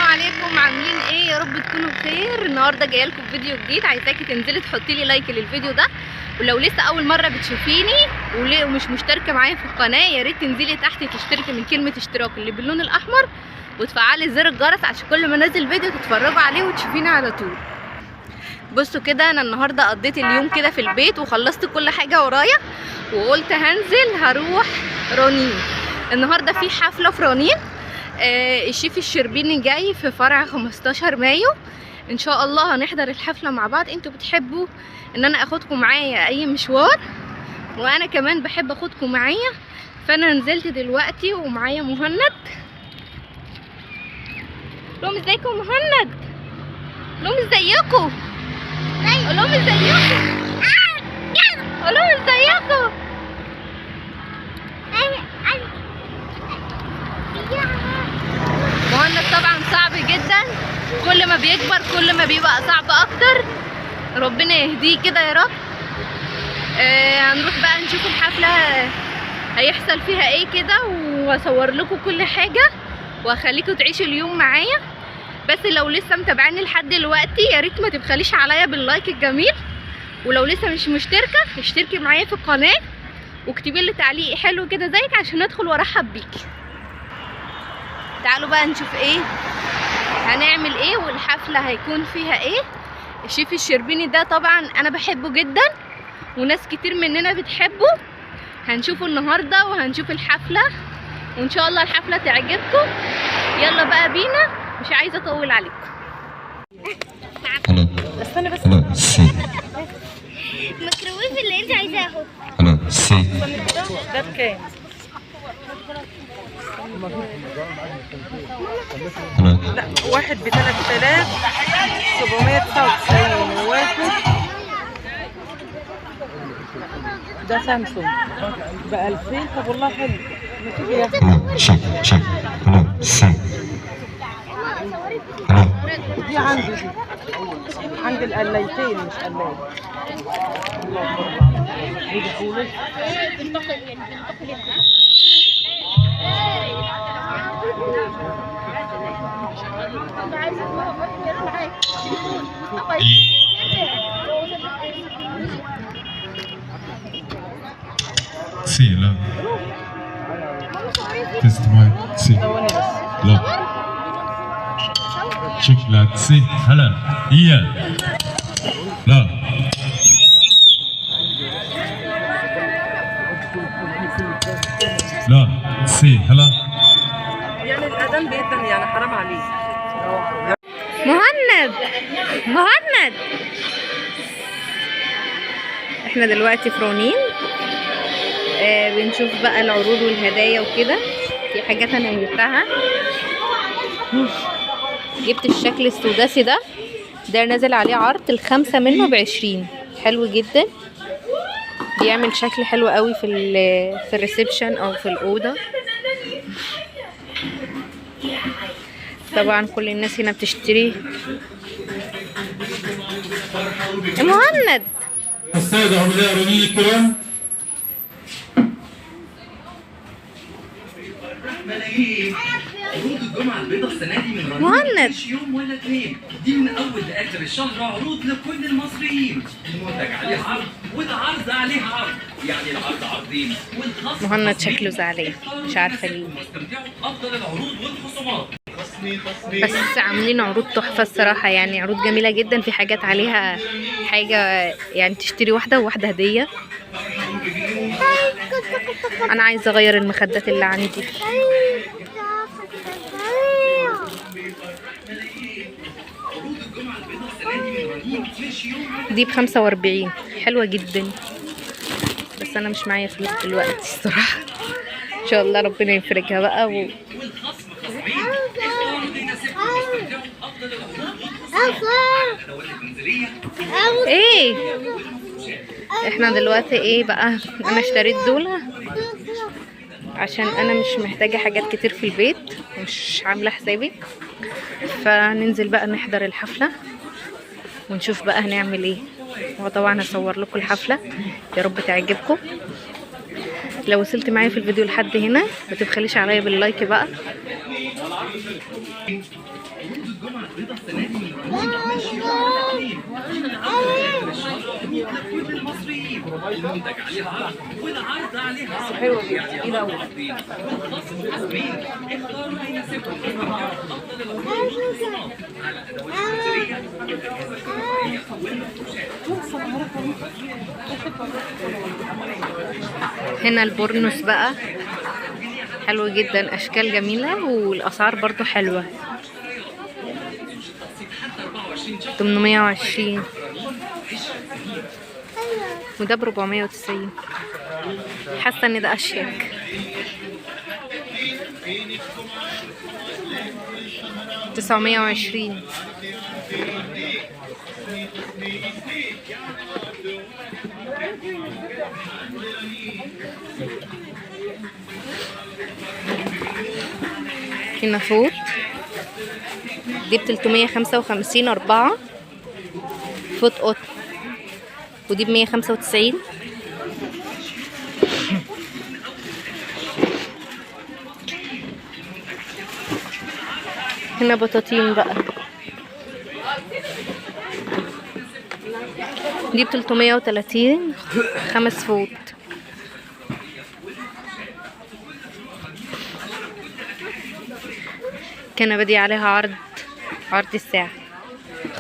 عليكم، عاملين ايه؟ يا رب تكونوا بخير. النهارده جاية لكم فيديو جديد. عايزاكي تنزلي تحطي لي like للفيديو ده، ولو لسه اول مرة بتشوفيني ومش مشتركة معايا في القناة يا ريت تنزلي تحت تشتركي من كلمة اشتراك اللي باللون الاحمر وتفعلي زر الجرس عشان كل ما انزل فيديو تتفرجوا عليه وتشوفيني على طول. بصوا كده، انا النهارده قضيت اليوم كده في البيت وخلصت كل حاجة ورايا، وقلت هنزل هروح رنين. النهارده في حفلة في رنين، الشيف الشربيني جاي في فرع 15 مايو. ان شاء الله هنحضر الحفلة مع بعض. انتوا بتحبوا ان انا اخدكم معايا اي مشوار، وانا كمان بحب اخدكم معايا، فانا نزلت دلوقتي ومعايا مهند. لهم ازيكم مهند؟ لهم ازيكم؟ قولهم ازيكم؟ قولهم ازيكم؟ مهند طبعا صعب جدا، كل ما بيكبر كل ما بيبقى صعب اكتر، ربنا يهديه كده يا رب. هنروح بقى نشوف الحفلة هيحصل فيها ايه كده، واصور لكم كل حاجة واخليكم تعيشوا اليوم معايا. بس لو لسه متابعيني لحد دلوقتي يا ريت ما تبخليش عليا بال like الجميل، ولو لسه مش مشتركة اشتركي معايا في القناة واكتبي لي تعليق حلو كده زيك عشان ادخل وارحب بيكي. تعالوا بقى نشوف ايه هنعمل ايه والحفلة هيكون فيها ايه. الشيف الشربيني ده طبعا انا بحبه جدا وناس كتير مننا بتحبه، هنشوفه النهاردة وهنشوف الحفلة وان شاء الله الحفلة تعجبكم. يلا بقى بينا، مش عايزة اطول عليكم. استنى بس. الميكروويف اللي انت عايزاه اهو. ده بكام؟ لا، واحد ب 3799 وواحد ده سامسونج ب 2000. طب والله حلو، ما تيجي يا اخي. دي عندي، دي عند القلايتين مش قلاية. الله اكبر. سي لا test mic سي لا check لا سي هلا هي لا لا سي هلا. يعني الأذان بيدن، يعني حرام عليك. مهند مهند، احنا دلوقتي في رنين، بنشوف بقى العروض والهدايا وكده. في حاجات انا جبتها، جبت الشكل السداسي ده، ده نازل عليه عرض الخمسة منه ب20، حلو جدا، بيعمل شكل حلو قوي في ال reception او في الأوضة. طبعا كل الناس هنا بتشتري. مهند السادة عملاء رنين الكرام، عروض الجمعة البيضاء السنة دي من رنين مهند. مش يوم ولا اتنين، دي من أول لآخر الشهر عروض لكل المصريين. المنتج عليه عرض والعرض عليه عرض، يعني العرض عرضين والخصم مهند خصمين. شكله زعلان، مش عارفة ليه، واستمتعوا بأفضل العروض والخصومات. بس عاملين عروض تحفة الصراحة، يعني عروض جميلة جدا. في حاجات عليها حاجة يعني تشتري واحدة وواحدة هدية. أنا عايزة أغير المخدات اللي عندي. دي ب45، حلوة جدا، بس أنا مش معايا فلوس دلوقتي الصراحة. إن شاء الله ربنا يفرجها بقى والخصم خصمين، اختاروا اللي يناسبكم واستمتعوا بأفضل العروض والخصومات على الأدوات المنزلية. ايه احنا دلوقتي ايه بقى؟ انا اشتريت دول عشان انا مش محتاجة حاجات كتير في البيت، مش عاملة حسابي. فننزل بقى نحضر الحفلة ونشوف بقى هنعمل ايه. وطبعا هصور لكم الحفلة، يا رب تعجبكم. لو وصلت معايا في الفيديو لحد هنا ما تبخليش عليا بال like بقى. الجمعة البيضاء السنة دي من رمضان مش يوم ولا اتنين، من اول الشهر لكل المصريين. المنتج عليه عرض والعرض عليه عرض، حلوة دي، يعني تقيلة أوي. عرضين والخصم خصمين. اختاروا ما يناسبكم افضل العروض والخصومات على الادوات المنزلية والاجهزة الكهربائية والمفروشات. هنا البورنوس بقى حلو جدا، اشكال جميلة والاسعار برضو حلوة. 820 وده ب490. حاسة ان ده اشيك. 920. هنا فوط دي ب355 4 فوط قطن، ودي ب195. هنا بطاطين بقى، دي ب330 5 فوط. كنبة دي عليها عرض، عرض الساعة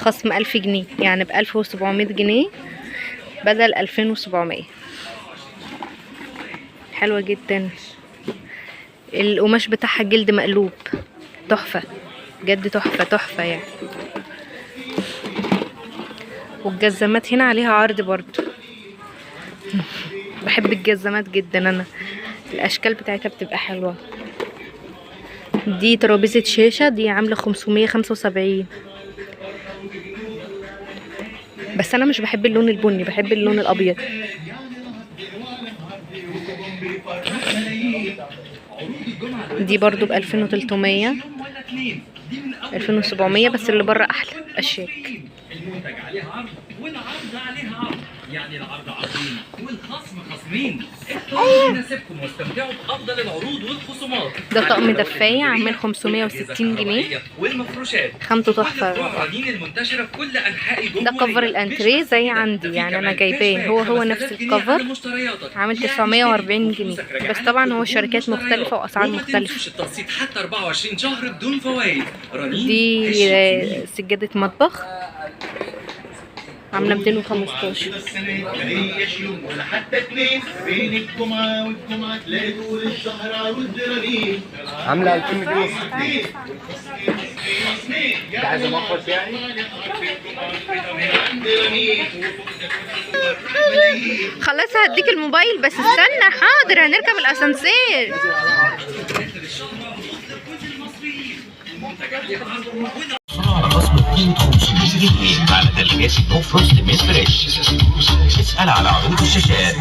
خصم 1000 جنيه، يعني ب1700 جنيه بدل 2700. حلوة جدا، القماش بتاعها جلد مقلوب، تحفة بجد، تحفة تحفة يعني. والجزمات هنا عليها عرض برضو. بحب الجزمات جدا انا، الاشكال بتاعتها بتبقى حلوة. دي ترابيزة شاشة، دي عاملة 575، بس انا مش بحب اللون البني، بحب اللون الابيض. دي برضو ب2300، 2700، بس اللي بره احلى اشيك. المنتج عليه عرض والعرض عليه عرض، يعني العرض عرضين والخصم خصمين. اختاروا اللي يناسبكم واستمتعوا بافضل العروض والخصومات. ده طقم دفاية عامل 560 جنيه، والمفروشات خامته تحفة. الرنين المنتشرة في كل انحاء الجمهورية. ده cover الانتريه زي عندي، يعني انا جايباه هو هو نفس ال cover، عامل 940 جنيه، بس طبعا هو شركات مختلفة واسعار مختلفة. التقسيط حتى 24 شهر بدون فوائد. دي سجادة مطبخ عاملة 215. مفيش يوم ولا حتى اتنين، بين الجمعة والجمعة تلاقي طول الشهر عروض رنين. عاملة 2260. ده عايزة مفرش يعني؟ خلاص هديك الموبايل بس استنى، حاضر هنركب الاسانسير. على خصم قيمة 500 جنيه على ثلاجات No Frost من فريش. اسأل على عروض الشاشات.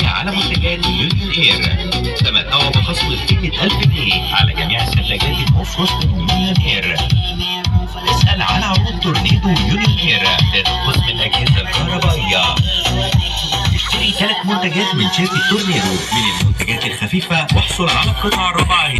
على منتجات Union Air تمتعوا بخصم قيمة 1000 جنيه على جميع الثلاجات No Frost من Union Air. اسأل على عروض Tornado Union Air قسم الأجهزة الكهربائية. اشتري 3 منتجات من شركة تورنيدو من المنتجات الخفيفة واحصل على القطعة الرابعة.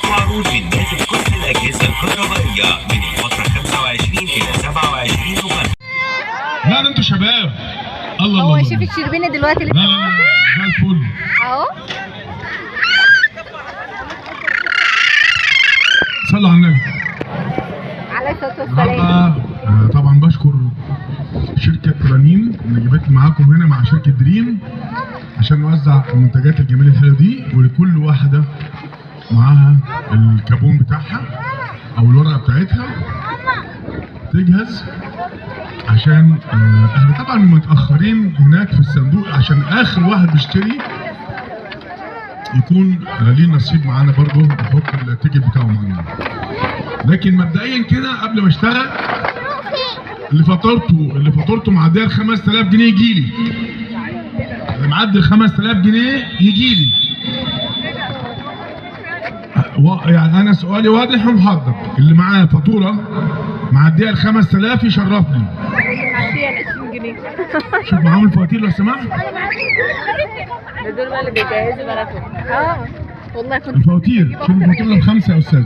عروض من داخل قسم الأجهزة الكهربائية من الفترة 25 إلى 27 نوفمبر. لا ده انتوا شباب. الله هو الله. شايف الشربيني دلوقتي لا لسه لا لا زي الفل اهو. صلوا على النبي عليه الصلاة والسلام. طبعا بشكر شركة رنين اللي جابت معاكم هنا مع شركة دريم عشان نوزع المنتجات الجميلة الحلوة دي، ولكل واحدة معاها الكابون بتاعها او الورقة بتاعتها تجهز، عشان احنا طبعا متاخرين هناك في الصندوق عشان اخر واحد بيشتري يكون ليه نصيب معانا برضه، نحط ال ticket بتاعه معانا. لكن مبدئيا كده قبل ما اشتغل، اللي فاتورته معدية ال 5000 جنيه يجي لي. اللي معدي ال 5000 جنيه يجي لي. يعني انا سؤالي واضح ومحدد، اللي معاه فاتورة معدية ال 5000 يشرفني. معدية ال 20 جنيه. شوف معاهم الفواتير لو سمحت. ده دول بقى اللي بيجهزوا بناتهم. والله كنت الفواتير، شوف الفاتورة بخمسة يا استاذ.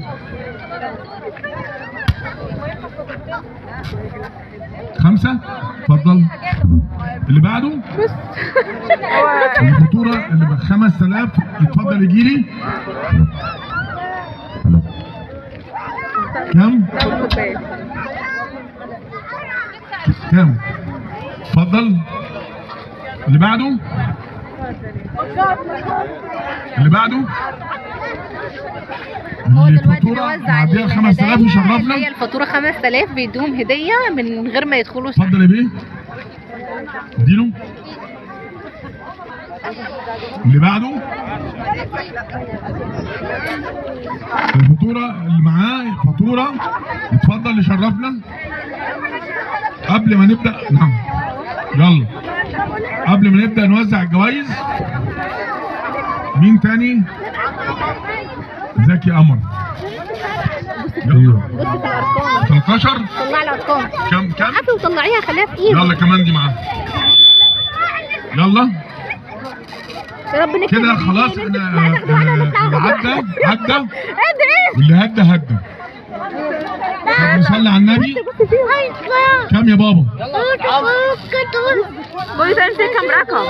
5، اتفضل. اللي بعده الفاتورة اللي ب 5000 يتفضل يجي لي. كم؟ كم؟ اتفضل. اللي بعده؟ اللي بعده؟ هو دلوقتي الفاتورة معدية 5000 يشرفنا. هي الفاتورة 5000 بيدوهم هدية من غير ما يدخلوا. اتفضل يا بيه. اديله. اللي بعده الفاتورة اللي معاه فاتورة اتفضل يشرفنا. قبل ما نبدأ، نعم يلا، قبل ما نبدأ نوزع الجوائز. مين تاني؟ ازيك يا قمر؟ يلا بص في الارقام 13. طلع الارقام. كم كم؟ عارفه وطلعيها، خليها في ايدك. يلا كمان دي معاها. يلا يا رب نكتب كده خلاص. انا عدى عدى واللي هدى هدى. طب نصلي على النبي. كم يا بابا؟ بصي انت كم رقم؟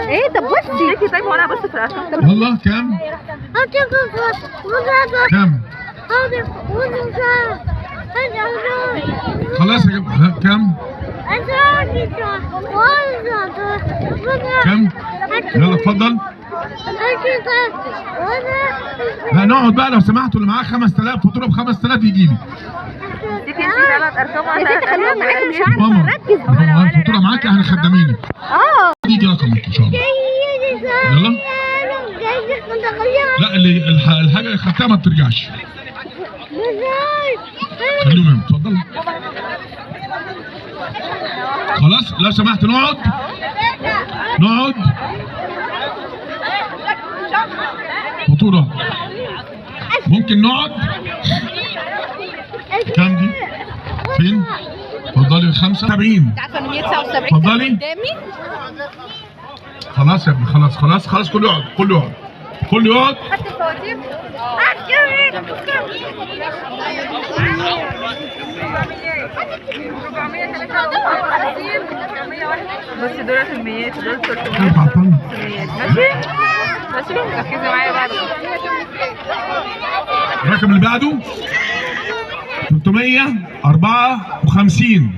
ايه طب بصي طيب وانا ابص في الارقام. يلا كم؟ كم؟ خلاص يا جماعة كم؟ كم؟ يلا اتفضل. لا نقعد بقى لو سمحتوا، اللي معاه 5000 فاتورة ب 5000 يجي لي. يا ستي خليهم معاكي، مش عارفه اركز. الفاتورة معاكي، احنا خدامينك. يجي رقمك ان شاء الله. يلا. لا اللي الحاجة اللي خدتها ما بترجعش. خليهم هنا، اتفضل. خلاص لو سمحت نقعد. نقعد. فاتورة ممكن نقعد؟ كام دي؟ فين؟ اتفضلي 75. انت عارفه ان 179 اتفضلي قدامي. خلاص يا ابني، خلاص خلاص خلاص، كله يقعد كله يقعد كله يقعد. خدت الفواتير؟ بصي دول الميات، دول 300. ماشي ماشي، ركزي معايا بقى. الرقم اللي بعده 354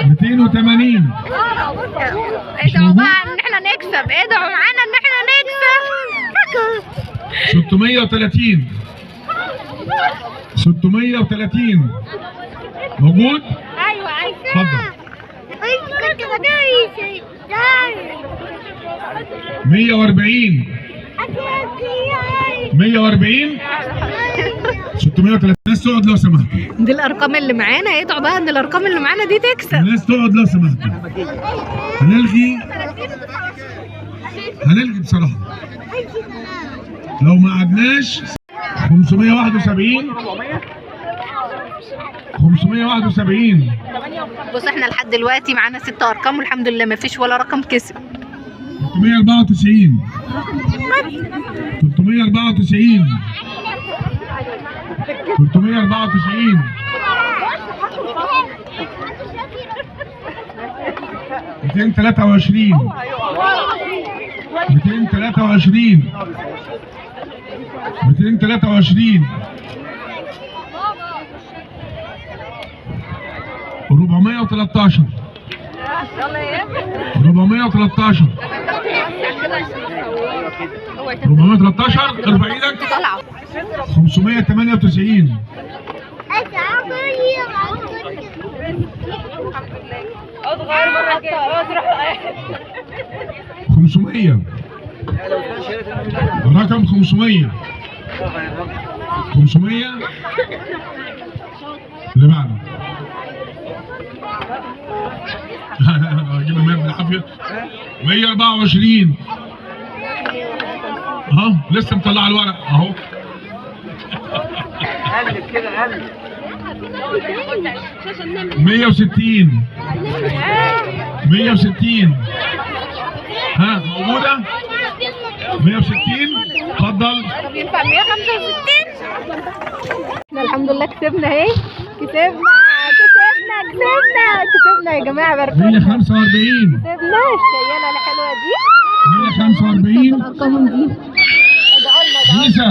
280. ادعوا بقى ان احنا نكسب، ادعوا معانا ان احنا نكسب. 630 630 موجود؟ ايوه ايوه اتفضل. 140 140 630. الناس تقعد لو سمحتوا. دي الارقام اللي معانا، ادعوا بقى ان الارقام اللي معانا دي تكسب. الناس تقعد لو سمحتوا. هنلغي بصراحة لو ما قعدناش. 571 571. بص احنا لحد دلوقتي معانا 6 ارقام والحمد لله ما فيش ولا رقم كسب. 394 394 394 223 223 223، 413، 413، 413. ارفع ايدك. 598. 500، رقم 500، 500. اللي بعده. اجيب 100 بالعافية. 124. اهو لسه مطلع الورق اهو. قلب كده قلب. 160، 160. ها موجودة 160. اتفضل. طب ينفع 165؟ احنا الحمد لله كسبنا اهي، كسبنا كسبنا كسبنا كسبنا يا جماعة. باركولنا. 145. كسبنا الشيالة الحلوة دي. 145. الارقام دي. ليسا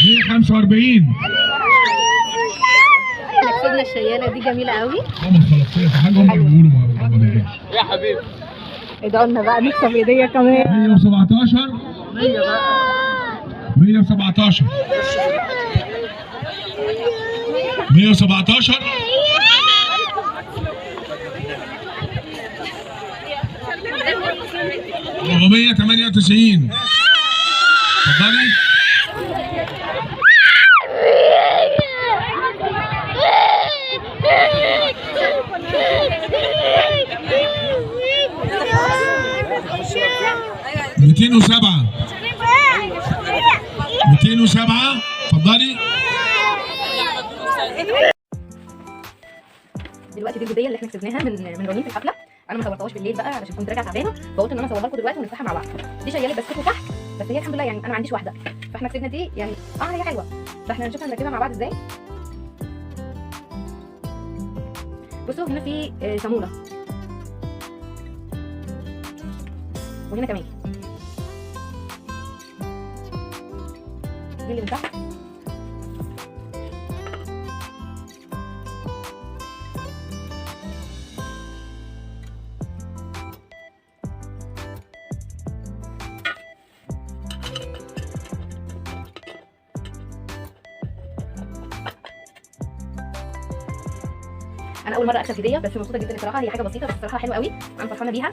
145. احنا كسبنا الشيالة دي جميلة قوي. هم خلاص في حاجة هم بيقولوا ما بنرجعش. يا حبيبي ادعوا لنا بقى نكسب هدية كمان. 117، 117، 117. 498. اتفضلي. 207، 207. اتفضلي. دلوقتي دي الهدية اللي احنا كسبناها من رنين في الحفلة. انا ما صورتهاش بالليل بقى علشان كنت راجعه تعبانة، فقلت ان انا اصورها لكم دلوقتي ونفتحها مع بعض. دي شياله بسكوت وكحك، بس هي الحمد لله يعني انا ما عنديش واحدة، فاحنا كسبنا دي يعني. هي حلوة، فاحنا هنشوفها نركبها مع بعض ازاي. بصوا هنا في صاموله، وهنا كمان دي اللي من تحت. انا اول مرة اكسب هديه، بس مبسوطة جدا الصراحة. هي حاجة بسيطة بس الصراحة حلوة قوي، انا فرحانة بيها.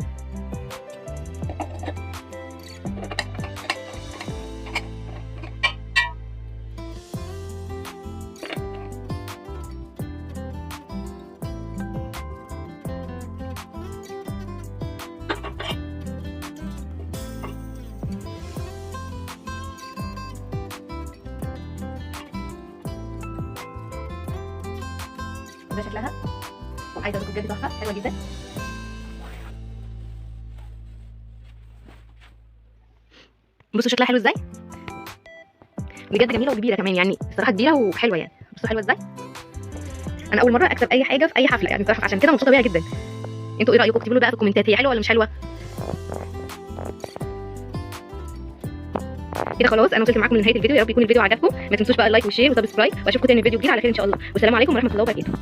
ده شكلها، عايزه اقول لكم بجد تحفة حلوة جدا. بصوا شكلها حلو ازاي، بجد جميلة وكبيره كمان، يعني الصراحة كبيرة وحلوه يعني. بصوا حلوة ازاي. انا اول مرة اكسب اي حاجة في اي حفلة يعني صراحة، عشان كده مبسوطة بيها جدا. انتوا ايه رايكم؟ اكتبوا لي بقى في الكومنتات هي حلوة ولا مش حلوة. كده خلاص انا وصلت معاكم لنهاية الفيديو. يا رب يكون الفيديو عجبكم. ما تنسوش بقى ال like وال share و subscribe، واشوفكم تاني في فيديو جديد على خير ان شاء الله. والسلام عليكم ورحمة الله وبركاته.